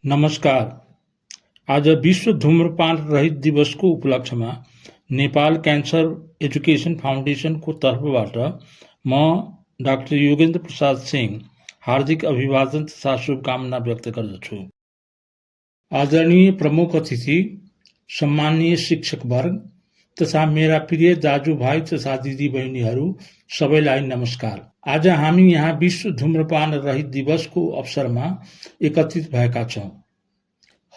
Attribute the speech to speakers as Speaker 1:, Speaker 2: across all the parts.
Speaker 1: नमस्कार। आज विश्व धूम्रपान रहित दिवसको उपलक्ष्यमा नेपाल क्यान्सर एजुकेसन फाउन्डेसनको तर्फबाट म डाक्टर योगेन्द्र प्रसाद सिंह हार्दिक अभिवादन तथा शुभकामना व्यक्त गर्दछु। आदरणीय प्रमुख अतिथि, सम्माननीय शिक्षकवर्ग तथा मेरा प्रिय दाजुभाइ तथा दिदीबहिनीहरू सबैलाई नमस्कार। आज हामी यहाँ विश्व धूम्रपान रहित दिवसको अवसरमा एकत्रित भएका छौँ।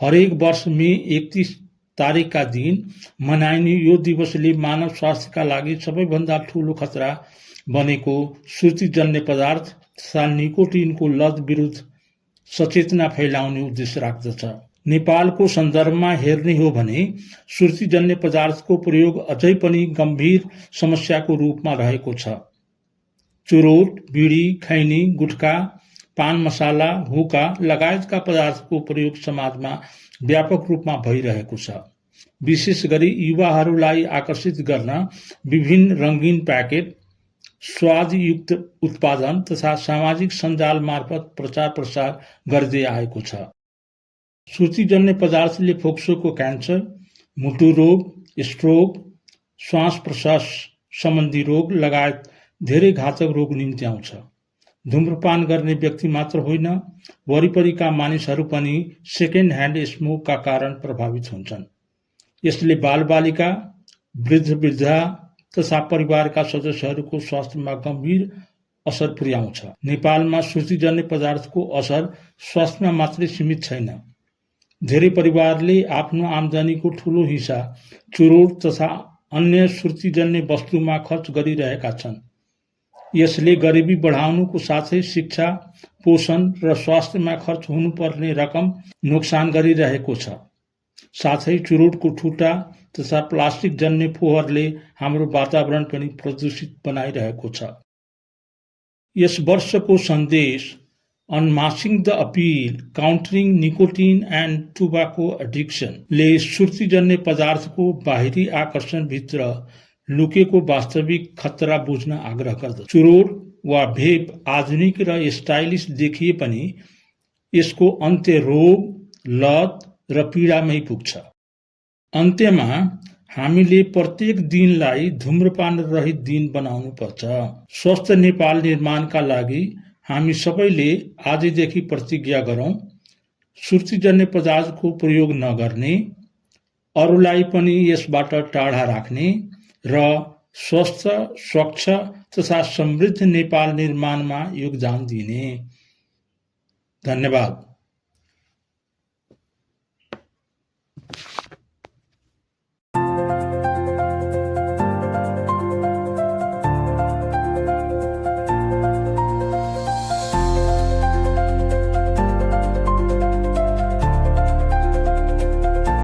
Speaker 1: हरेक वर्ष मे 31 तारिकका दिन मनाइने यो दिवसले मानव स्वास्थ्यका लागि सबैभन्दा ठूलो खतरा बनेको सुर्तीजन्य पदार्थ तथा निकोटिनको लत विरुद्ध सचेतना फैलाउने उद्देश्य राख्दछ। नेपालको सन्दर्भमा हेर्ने हो भने सुर्तीजन्य पदार्थको प्रयोग अझै पनि गम्भीर समस्याको रूपमा रहेको छ। चुरोट, बिडी, खैनी, गुटखा, पान मसाला, हुक्का लगायतका पदार्थको प्रयोग समाजमा व्यापक रूपमा भइरहेको छ। विशेष गरी युवाहरूलाई आकर्षित गर्न विभिन्न रंगीन प्याकेट, स्वादयुक्त उत्पादन तथा सामाजिक सञ्जाल मार्फत प्रचार प्रसार गर्दै आएको छ। सुर्तीजन्य पदार्थले फोक्सोको क्यान्सर, मुटु रोग, स्ट्रोक, श्वास प्रश्वास सम्बन्धी रोग लगायत धेरै घातक रोग निम्त्याउँछ। धूम्रपान गर्ने व्यक्ति मात्र होइन, वरिपरिका मानिसहरू पनि सेकेन्ड ह्यान्ड स्मोकका कारण प्रभावित हुन्छन्। यसले बालबालिका, वृद्ध तथा परिवारका सदस्यहरूको स्वास्थ्यमा गम्भीर असर पुर्याउँछ। नेपालमा सुर्तीजन्य पदार्थको असर स्वास्थ्यमा मात्रै सीमित छैन। धेरै परिवारले आफ्नो आम्दानीको ठूलो हिस्सा चुरोट तथा अन्य सुर्तीजन्य वस्तुमा खर्च गरिरहेका छन्। यसले गरिबी बढाउनुको साथै शिक्षा, पोषण र स्वास्थ्यमा खर्च हुनुपर्ने रकम नोक्सान गरिरहेको छ। साथै चुरोटको ठुटा तथा प्लास्टिक जन्य फोहोरले हाम्रो वातावरण पनि प्रदूषित बनाइरहेको छ। यस वर्षको सन्देश unmasking the appeal countering nicotine and tobacco addiction ले सुर्तीजन्य पदार्थको बाहिरी आकर्षणभित्र लुकेको वास्तविक खतरा बुझ्न आग्रह गर्दछ। चुरोट वा भेप आधुनिक र स्टाइलिश देखिए पनि यसको अन्त्य रोग, लत र पीडामै पुग्छ। अन्त्यमा हामीले प्रत्येक दिनलाई धूम्रपान रहित दिन बनाउनु पर्छ। स्वस्थ नेपाल निर्माणका लागि हामी सबैले आजदेखि प्रतिज्ञा गरौं, सुर्तीजन्य पदार्थको प्रयोग नगर्ने, अरूलाई पनि यसबाट टाढा राख्ने र स्वस्थ, स्वच्छ तथा समृद्ध नेपाल निर्माणमा योगदान दिने। धन्यवाद।